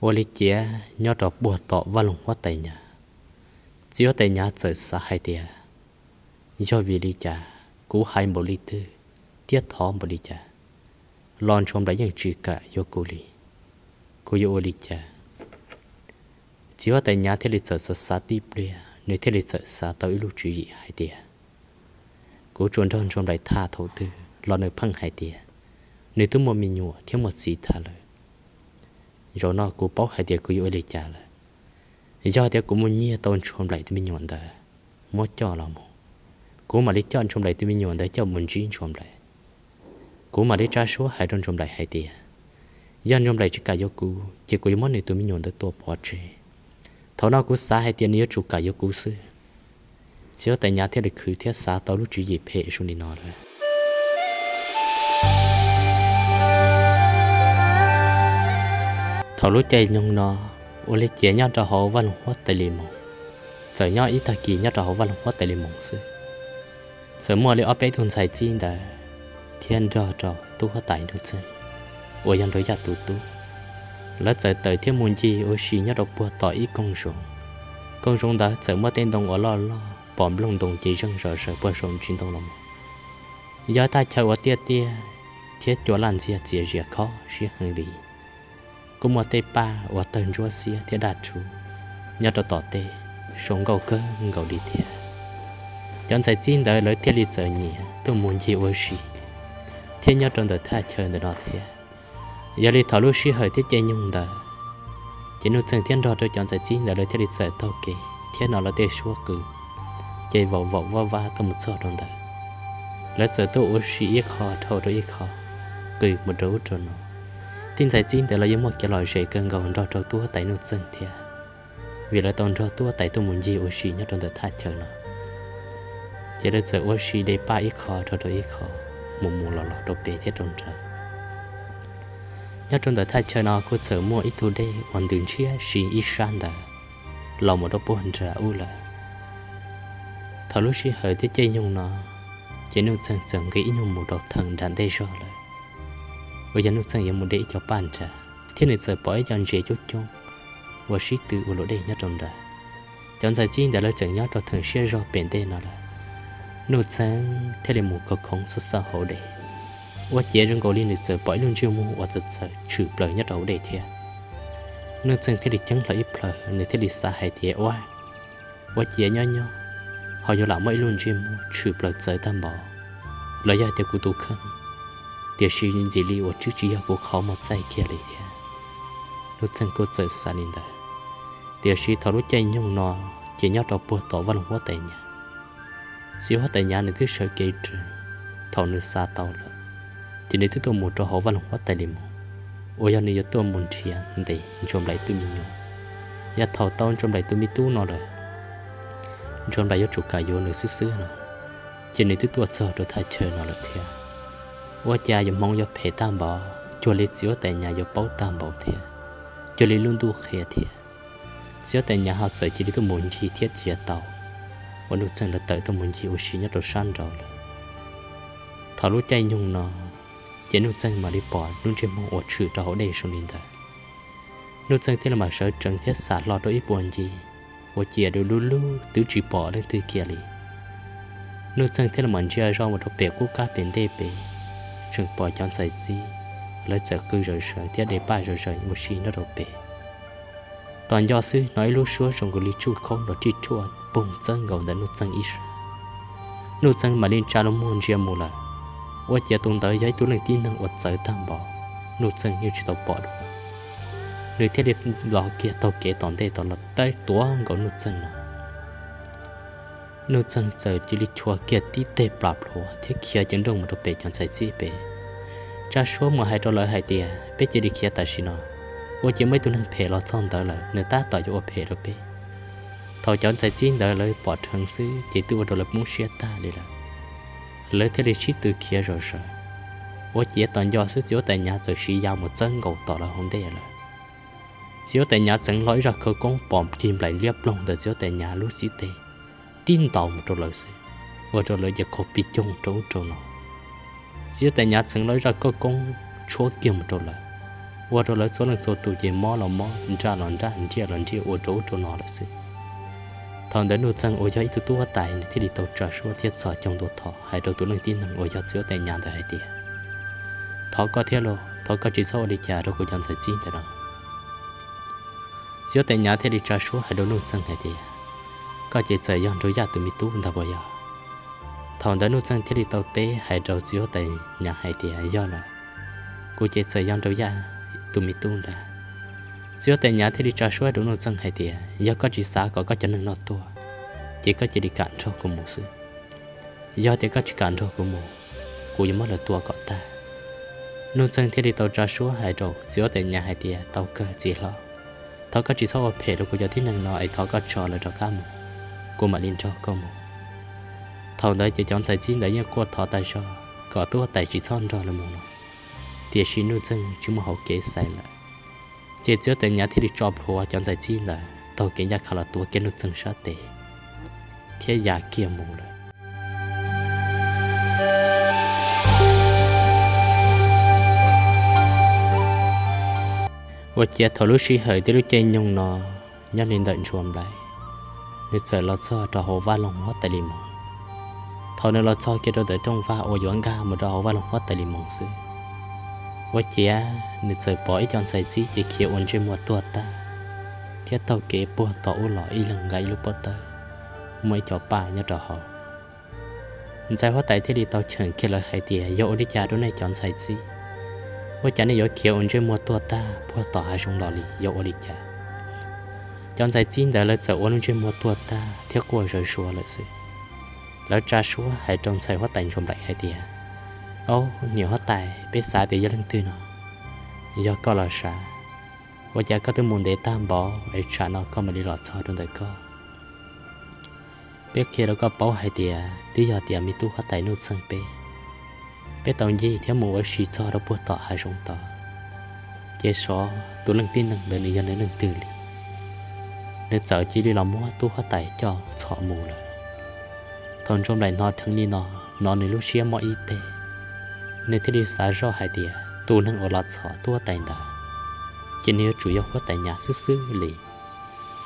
Ua li cas nyob rau puag tom vaj loog huab tais Nyav, txiv huab tais Nyav txawm xav hais tias, yog vim li cas kuv hais npaum li twg thiab thov npaum li cas los Ntsuag Nplaim yeej tsis kam yuav kuv li. Kuv yuav ua li cas? Txiv huab tais Nyav thiaj li txawm xav xav tib pliag, nws thiaj li txawm xav tau ib lub tswv yim hais tias, kuv tsuas nrog Ntsuag Nplaim tham thaum twg los nws pheej hais tias nws twb muaj me nyuam thiab muaj txiv tag lawm. Zaum no kuv paub hais tias kuv yuav ua li cas lawm. Yog tias kuv mus nyiag tau Ntsuag Nplaim tus me nyuam ntawd muab coj los mus, kuv mam li coj Ntsuag Nplaim tus me nyuam ntawd coj mus ntsib Ntsuag Nplaim. Kuv mam li tsa suab hais rau Ntsuag Nplaim hais tias, yog Ntsuag Nplaim tsis kam yuav kuv ces kuv yuav muab nws tus me nyuam ntawd tua pov tseg. Thaum no kuv xav hais tias nws yuav tsum kam yuav kuv xwb. Txiv huab tais Nyav thiaj li khwv thiab xav tau lub tswv yim phem zoo li no lawm. Thaum lub caij nyoog no, ua li cas nyob rau hauv Vaj Loog Huab Tais Li Moos, txawm nyob ib tag kis nyob rau hauv Vaj Loog Huab Tais Li Moos xwb, txawm muaj li ob peb tug ntxhais txib ntawd thiab nrog rau tub huab tais Nuj Txeeg uas yog Nraug Yaj tus tub, lawv txawm tawm thiab mus ncig ua si nyob rau puag tom ib koog zoov. Koog zoov ntawd txawm muaj tej ntoo uas loj loj pom nplooj ntoo ces zeeg zom zaws puag saum ntsis ntoo los mus. Yog thaj chaw uas tiaj tiaj thiab cua laj ntxiag txias zias khob siab heev li. Kuj muaj tej paj uas tawg ntsuab xiab thiab daj rhuv nyob rau tom tej, zoo nkauj kawg nkaus li thiab. Cov ntxhais txib ntawd lawv thiaj li txawm nyiam tuaj mus ncig ua si thiab nyob rau ntawm thaj chaw ntawm no thiab. Yog li thaum lub sij hawm thiab caij nyoog ntawd, ces Nuj Txeeg thiab nrog rau cov ntxhais txib ntawd lawv thiaj li txawm taug kev thiab hnov lawv tej suab qw ces vaum vaum vab vab tuaj mus txog rau ntawd. Lawv txawm tuaj ua si ib qho dhau rau ib qho, qw mus rau ub rau no. Tej ntxhais txib ntawd los yeej muaj kev lom zem kawg nkaus nrog rau tub huab tais Nuj Txeeg thiab, vim lawv tau nrog tub huab tais tuaj mus ncig ua si nyob rau ntawm thaj chaw no. Ces lawv txawm ua si de paj ib qho dhau rau ib qho, mus mus los los rau pem thiab rau nrad. Nyob rau ntawm thaj chaw no kuj txawm muaj ib tug dej uas ntws ntshiab si ib sab ntawd los mus rau puag nram ub lawm. Thaum lub sij hawm thiab caij nyoog no, ces Nuj Txeeg txawm nqis ib nyuag mus rau theem nram ntej zog lawm, uas yog Nuj Txeeg yuav mus de ib co paj nrad, thiab nws txawm pom ib co ntses coob coob uas sib tw ua luam dej nyob rau nrad. Cov ntxhais txib ntawd lawv tseem nyob rau theem siab zog pem ntej no lawm. Nuj Txeeg thiaj li mus khov khoov xauj xauj hauv dej, ua ciav zoo nkaus li nws txawm pom ib lub ntsej muag uas txawv txawv tshwm plaws nyob rau hauv dej thiab. Nuj Txeeg thiaj li ceeb hlo ib plhaw, nws thiaj li xav hais tias, ua, ua ciav nyob nyob ho yuav lam muaj ib lub ntsej muag tshwm plaws txawv tag npaum, los yog tias kuv tus kheej, tiam sis ntxim li uas twb tsis yog kuv qhov muag txaij kiag li thiab. Nuj Txeeg kuj txawm xav li ntawd. Tiam sis thaum lub caij nyoog no, ces nyob rau puag tom Vaj Loog Huab Tais Nyav, txiv huab tais Nyav nws twb sawv kev rawv. Thaum nws xav tau lawm, ces nws twb tuaj mus rau hauv Vaj Loog Huab Tais Li Moos, uas yog nws yuav tuaj mus nrhiav ntes Ntsuag Nplaim tus me nyuam. Yog thaum tau Ntsuag Nplaim tus me tub no lawm, Ntsuag Nplaim yuav tsum kam yuav nws xwb xwb no, ces nws twb tuaj txog rau thaj chaw no lawm thiab. Ua cas yuav hmoov yuav phem tag npaum, cuag li txiv huab tais Nyav yuav paub tag npaum thiab, cuag li lub ntuj qhia thiab. Txiv huab tais Nyav ho txawm cia li tuaj mus ncig thiab cia tau uas Nuj Txeeg lawv tawm tuaj mus ncig ua si nyob rau sab nraud lawm. Thaum lub caij nyoog no, ces Nuj Txeeg mam li pom lub ntsej muag uas tshwm rau hauv dej zoo li ntawd. Nuj Txeeg thiaj li mam sawv tsees thiab xam hlo rau ib puag ncig, ua ciav du lub lub twb tsis pom leej twg kiag li. Nuj Txeeg thiaj li mam ntsia zoj mus rau pem qub qab pem ntej pem, tseem pom cov ntxhais txib lawv txawm qw zom zaws thiab de paj zom zaws ua si nyob rau pem. Tos nco xwb hnov ib lub suab zoo nkaus li tsuj khaub nrov rij ruaj poog txawb nkaus ntawm Nuj Txeeg ib sab. Nuj Txeeg mam li ntsa lub muag ntsia mus lawm, ua ciav tus ntawd yog ib tug leej tib neeg uas txawv tag npaum, Nuj Txeeg yeej tsis tau pom dua. Nws thiaj li los kiag taug kev tom ntej tod los tawb tuav nkaus Nuj Txeeg no. Nuj Txeeg txawm cia li chua kiag tib teg plam plhuav thiab khiav ceev nrooj mus rau pem cov ntxhais txib pem, tsa suab mus hais rau lawv hais tias, peb cia li khiav tam sim no, ua ciav muaj ib tug neeg phem los txog ntawd lawm, nws tab tom yuav ua phem rau peb. Thaum cov ntxhais txib ntawd lawv pom dheev xwb ces twb ua rau lawv poob siab tag li lawm. Lawv thiaj li sib tw khiav zom zaws, ua ciav tos nco xwb txiv huab tais Nyav txawm siv ya mus txawb nkaus tom lawv hauv ntej lawm. Txiv huab tais Nyav txeev hlo ib zaj khawv koob pom cig nplaim liab ploog ntawm txiv huab tais Nyav lub xib teg, tib ntaus mus rau lawv xwb, ua rau lawv ces qaug pig coog rau ub rau no. Txiv huab tais Nyav txeev hlo ib zaj khawv koob tshuab kiag mus rau lawv, ua rau lawv txhua leej txhua tus ces mob los mob, nraj los nraj, nriaj los nriaj ua rau ub rau no lawm xwb. Thaum ntawd Nuj Txeeg uas yog ib tug tub huab tais nws thiaj li tau tsa suab thiab txhos caug ntua thov hais rau tus leej tib neeg uas yog txiv huab tais Nyav ntawd hais tias, thov koj thiab lauj, thov koj tsis txhob ua li cas rau kuv cov ntxhais txib ntawd no. Txiv huab tais Nyav thiaj li tsa suab hais rau Nuj Txeeg hais tias, koj ces txawm yog Nraug Yaj tus me tub ntag puas yog? Thaum ntawd Nuj Txeeg thiaj li tau teb hais rau txiv huab tais Nyav hais tias, yog lawm, kuv ces txawm yog Nraug Yaj tus me tub ntag. Txiv huab tais Nyav thiaj li tsa suab rau Nuj Txeeg hais tias, yog koj tsis xav kom koj cov neeg no tuag, ces koj cia li kam nrog kuv mus xwb. Yog tias koj tsis kam nrog kuv mus, kuv yuav muab lawv tua kom tag, Nuj Txeeg thiaj li tau tsa suab hais rau txiv huab tais Nyav hais tias, Tau kawg txiv hlob, thov koj tsis txhob ua phem rau kuv cov tib neeg no es thov koj tso lawv rov qab mus, kuv mam li nrog koj mus. Thaum ntawd ces cov ntxhais txib ntawd yeej quaj thov tas zog kom tub huab tais tsis txhob nrog lawv mus no, tiam sis Nuj Txeeg tsis muaj hauv kev xaiv lawm. Ces txiv huab tais Nyav thiaj li tso plhuav cov ntxhais txib ntawd taug kev ncaj qha los tuav kiag Nuj Txeeg sab tes thiab ya kiag mus lawm. Ua ciav thaum lub sij hawm thiab lub caij nyoog no, nyob li ntawm Ntsuag Nplaim, nws txawm los txog rau hauv Vaj Loog Huab Tais Lis Moos. Thaum nws los txog kiag rau ntawm rooj vag uas yuav nkag mus rau hauv Vaj Loog Huab Tais Lis Moos xwb, ua ciav nws txawm pom ib co ntxhais txib ces khiav ua ntsej muag tuag tag, thiab taug kev puag tom ub los ib leeg nqa ib lub pob tawb, muaj ib co paj nyob rau hauv. Ntxhais huab tais thiaj li tau cheem kiag lawv hais tias, Yog ua li cas rau nej cov ntxhais txib? Ua cas nej yuav khiav ua ntsej muag tuag tag puag tom hav zoov los li, yog ua li cas? Cov ntxhais txib ntawd lawv txawm ua lub ntsej muag tuag tag thiab quaj zawv suav lawm xwb. Lawv tsa suab hais rau ntxhais huab tais Ntsuag Nplaim hais tias, Au, niam huab tais, peb xav tias yog leej twg no, yog koj los sav. Ua cas koj twb mus ntev tag npaum es tsam no koj mam li los txog rau ntawm koj? Peb qhia rau koj paub hais tias twb yog tias me tub huab tais Nuj Txeeg peb, peb tau ncig thiab mus ua si txog rau puag tom hav zoov tod, ces xyov tus leej tib neeg ntawd nws yog nws leej twg li, nws txawm cia li los muab tub huab tais coj txhom mus lawm. Thaum Ntsuag Nplaim hnov dheev li no, hnov nws lub siab mob ib teg, nws thiaj li xav zoj hais tias tus neeg uas los txhom tub huab tais ntawd ces nws yuav tsum yog huab tais Nyav xwb xwb li,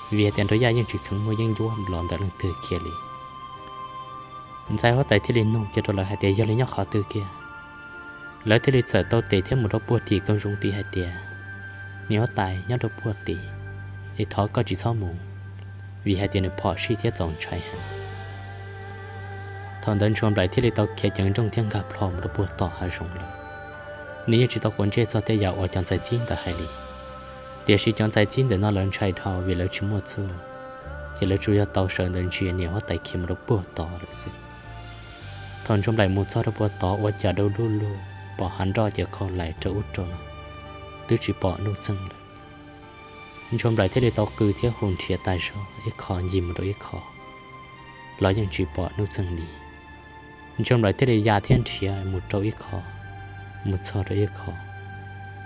vim hais tias nrog yaj yeej tsis kheev muaj yeeb ncuab los ntawm leej twg kiag li. Ntxhais huab tais thiaj li nug kiag rau lawv hais tias yog li nyob qhov twg kiag. Lawv thiaj li txawm tau tes thiab mus rau puag tim koog zoov tid hais tias, Niam huab tais, nyob rau puag tid, es thov koj tsis txhob mus, vim hais tias nws phom sij thiab txaus ntshai heev. Thaum ntawd Ntsuag Nplaim thiaj li tau khiav ceev nrooj thiab nkag plho mus rau puag tom hav zoov lawm. Nws yeej tsis tau quav ntsej txog tej yam uas cov ntxhais txib ntawd hais li, tiam sis cov ntxhais txib ntawm no lawv ntshai dhau vim lawv tsis muaj txuj, ces lawv tsuas yog tau sawv ntawd ntsia niam huab tais khiav mus rau puag tod lawm xwb. Thaum Ntsuag Nplaim mus txog rau puag tod ua cas dau du lug, pom hav nroj ces qhau lais rau ub rau no, twb tsis pom Nuj Txeeg lawm. Ntsuag Nplaim thiaj li tau qw thiab hu nrhiav tas zog ib qho ncig mus rau ib qho los yeej tsis pom Nuj Txeeg li. Ntsuag Nplaim thiaj li ya thiab nrhiav mus rau ib qho, mus txog rau ib qho.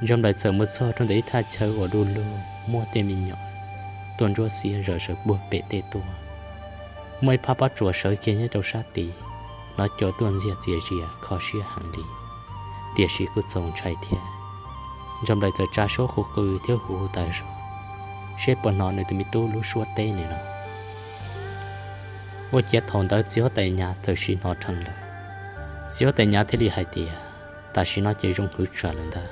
Ntsuag Nplaim txawm mus txog rau ntawm ib thaj chaw uas du lug muaj tej me nyuam tuaj ntsuab xiab zom zaws puag pem tej tuaj. Muaj ib phab pob tsuas sawv kiag nyob rau sab tid, hnov cua tuaj ntxiag txias zias kho siab heev li, tiam sis kuj txaus ntshai thiab. Ntsuag Nplaim txawm tsa suab qw qw thiab hu hu tas zog, seb puas hnov nws tus me tub lub suab teb nws no. Ua ciav thaum ntawd txiv huab tais Nyav txawm sim hnov dheev lawm. Txiv huab tais Nyav thiaj li hais tias, Tam sim no ces zoo hwv tsam lawm ntag,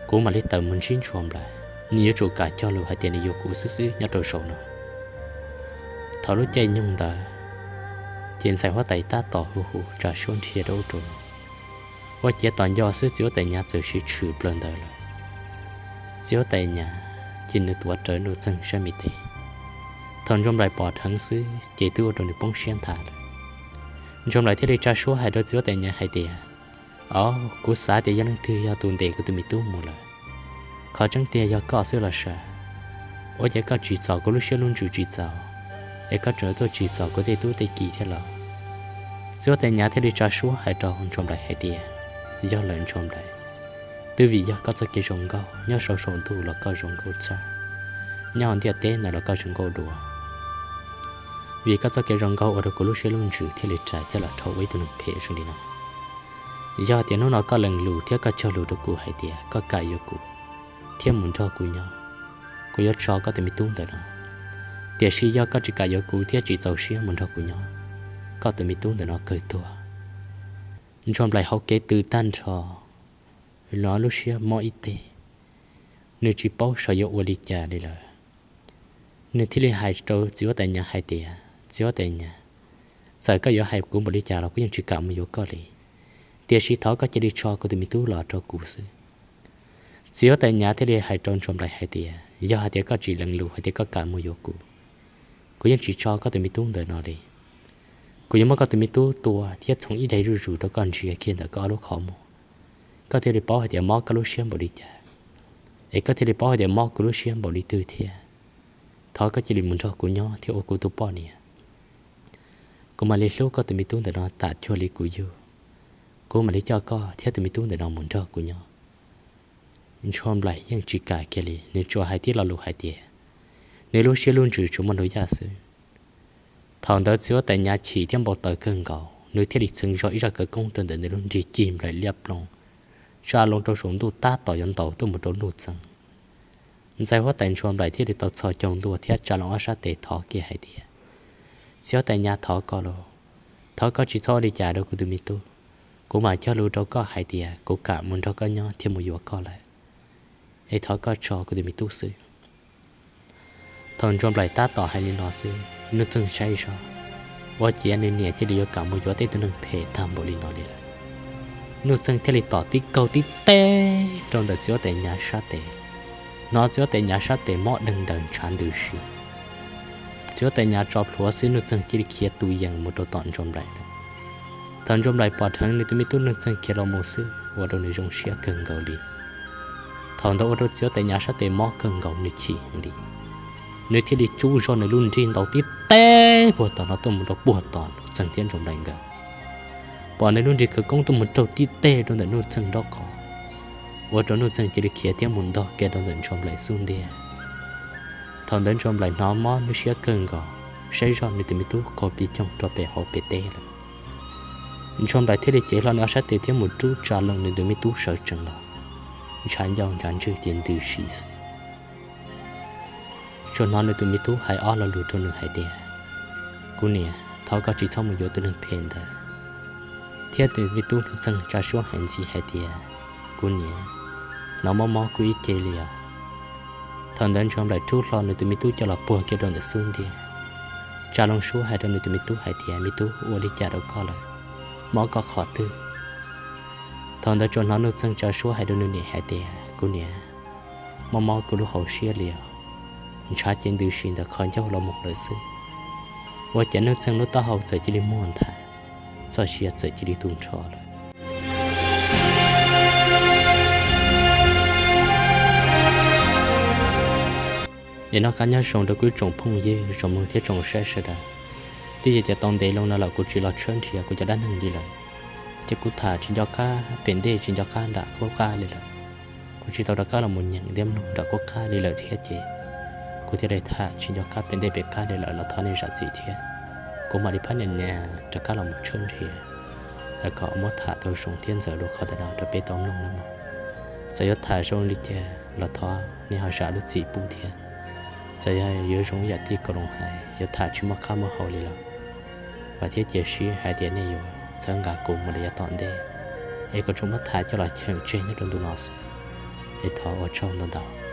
kuv mam li tawm mus ntsib Ntsuag Nplaim, nws yuav tsum kam cog lus hais tias nws yuav kuv xwb xwb nyob rau zaum no. Thaum lub caij nyoog ntawd, ces ntxhais huab tais tab tom hu hu tsa suab nrhiav rau ub rau no, ua ciav tom nco xwb txiv huab tais Nyav txawm sim tshwm plaws ntawd lawm. Txiv huab tais Nyav ces nws tuav rawv Nuj Txeeg sab me tes. Thaum Ntsuag Nplaim pom dheev xwb ces twb ua rau nws poob siab nthav lawm. Ntsuag Nplaim thiaj li tsa suab hais rau txiv huab tais Nyav hais tias, Au, kuv xav tias yog leej twg yog tus ntes kuv tus me tub mus lawm. Qhov tseeb tiag yog koj xwb los sav. Ua cas koj tsim txom kuv lub siab lub ntsws tsis txaus, es koj tseem tuaj tsim txom kuv tej tub tej ki thiab los? Txiv huab tais Nyav thiaj li tsa suab hais rau Ntsuag Nplaim hais tias, Yog lawm Ntsuag Nplaim, twb vim yog koj txoj kev zoo nkauj, nyob saum saum ntuj los koj zoo nkauj tshaj, nyob hauv ntiaj teb ntawd los koj zoo nkauj dua. Vim koj txoj kev zoo nkauj ua rau kuv lub siab lub ntsws thiaj li rais thiab los dhau ua ib tug neeg phem zoo li no. Yog tias hnub no koj lees lus thiab koj cog lus rau kuv hais tias koj kam yuav kuv thiab mus nrog kuv nyob, kuv yuav tso koj tus me tub ntawm no. Tiam sis yog koj tsis kam yuav kuv thiab tsis txaus siab mus nrog kuv nyob, koj tus me tub ntawm no kawg tuag. Ntsuag Nplaim hauv kev tw tag nrho, hnov lub siab mob ib teg, nws tsis paub saib yuav ua li cas li lawm. Nws thiaj li hais rau txiv huab tais Nyav hais tias, Txiv huab tais Nyav, txawm koj yuav hais kuv npaum li cas los kuv yeej tsis kam mus yuav koj li, tiam sis thov koj cia li tso kuv tus me tub los rau kuv xwb. Txiv huab tais Nyav thiaj li hais rau Ntsuag Nplaim hais tias, Yog hais tias koj tsis lees lus hais tias koj kam mus yuav kuv, kuv yeej tsis tso koj tus me tub ntawm no li. Kuv yuav muab koj tus me tub tua thiab txhoov ib daim zuj zus rau koj ntsia kiag ntawm koj ob lub qhov muag, koj thiaj li paub hais tias mob koj lub siab npaum li cas, es koj thiaj li paub hais tias mob kuv lub siab npaum li twg thiab. Thov koj cia li mus nrog kuv nyob thiab ua kuv tus poj niam. Kuv mam li hlub koj tus me tub ntawm no tas cuag li kuv yug. Kuv mam li coj koj thiab tus me tub ntawm no mus nrog kuv nyob. Ntsuag Nplaim yeej tsis kam kiag li, nws tsuas hais tib lo lus hais tias nws lub siab lub ntsws tsuas muaj Nraug Yaj xwb. Thaum ntawd txiv huab tais Nyav chim thiab npau taws kawg nkaus, nws thiaj li txheev zog ib zaj khawv koob rau ntawm nws lub nrig cig nplaim liab ploog, tsa loo rau saum ntuj tab tom yuav ntaus tuaj mus rau Nuj Txeeg. Ntxhais huab tais Ntsuag Nplaim thiaj li tau txhos caug ntua thiab tsa loo ob sab tes thov kiag hais tias, txiv huab tais Nyav, thov koj lauj, thov koj tsis txhob ua li cas rau kuv tus me tub. Kuv mam cog lus rau koj hais tias kuv kam mus nrog koj nyob thiab mus yuav koj lawm, es thov koj tso kuv tus me tub xwb. Thaum Ntsuag Nplaim tab tom hais li no xwb, Nuj Txeeg saib zog, ua ciav nws niam cia li yuav kam mus yuav tej tug neeg phem tag npaum li no li lawm. Nuj Txeeg thiaj li tom tib kaug tib teg rau ntawm txiv huab tais Nyav sab tes. Hnov txiv huab tais Nyav sab tes mob deeg daws ntshav ntws si. Txiv huab tais Nyav tso plhuav xwb, Nuj Txeeg cia li khiav tus yees mus rau tom Ntsuag Nplaim lawm. Thaum Ntsuag Nplaim pom dheev nws tus me tub Nuj Txeeg khiav los mus xwb, ua rau nws zoo siab kawg nkaus li. Thaum ntawd ua rau txiv huab tais Nyav sab tes mob kawg nkaus, nws chim li. Nws thiaj li tsub zog nws lub nrig ntaus tib teg puag tom no tuaj mus rau puag tom Nuj Txeeg thiab Ntsuag Nplaim nkawd. Pom nws lub nrig khawv koob tuaj mus raug tib teg rau ntawm Nuj Txeeg nraub qaum, ua rau Nuj Txeeg cia li khiav thiab mus ntog kiag rau ntawm Ntsuag Nplaim xub ntiag. Thaum ntawd Ntsuag Nplaim hnov mob lub siab kawg nkaus, saib zog nws tus me tub qaug plig coog rau pem hauv pem teb lawm. Ntsuag Nplaim thiaj li cev hlo nws ob sab tes thiab mus rub tsa loo nws tus me tub sawv tsees los, ntshav ncauj ntshav ntswg ces ntws si xwb. Tsuas hnov nws tus me tub hais ob lo lus rau nws hais tias, kuv niam, thov koj tsis txhob mus yuav tus neeg phem ntawd. Thiab tus me tub Nuj Txeeg tsa suab hais ntxiv hais tias, kuv niam, hnov mob mob kuv ib ce li os. Thaum ntawd Ntsuag Nplaim rub hlo nws tus me tub coj los puag kiag rau ntawm xub ntiag, tsa loo suab hais rau nws tus me tub hais tias, me tub, ua li cas rau koj lawm? Mob koj qhov twg? Thaum ntawd tsuas hnov Nuj Txeeg tsa suab hais rau nws niam hais tias, kuv niam, mob mob kuv lub hauv siab li os. Ntshav ces ntws si ntawm qhov ncauj los mus lawm xwb. Ua cas Nuj Txeeg lub taub hau txawm cia li muag nthav, txoj sia txawm cia li tu nrho lawm. Es noj qab nyob zoo rau kuv tsoom phooj ywg, tsoom mloog thiab tsoom saib sawv daws. Twb yog tias tau ntev loo no lawm kuv tsis los tshawb nrhiav kuv cov dab neeg li lawm, ces kuv tham tsis nco qab pem ntej tsis nco qab nram qub qab li lawm. Kuv tsis tau rov qab los mus nyeem thiab mloog nram qub qab li lawm thiab ces kuv thiaj li tham tsis nco qab pem ntej pem qab li lawm los thov nej zam txim thiab. Kuv mam li phab nias nias rov qab los mus tshawb nrhiav kom muab tham tau zoo thiab ntxaws dua qhov ntawm no rau peb tau mloog nawb mog. Txawm yuav tham zoo li cas los thov nej ho zam lub txim pub thiab. Txawm yog yuav zoo ib yam tij Kaus Loos hais, yuav tham tsis muaj qab muaj hau li los vam thiab cia siab hais tias nej yuav txhawb nqa kuv mus rau yav tom ntej, es kuv tsuas muab tham coj los cheem tseg nyob rau ntu no xwb, es thov ua tsaug ntau ntau.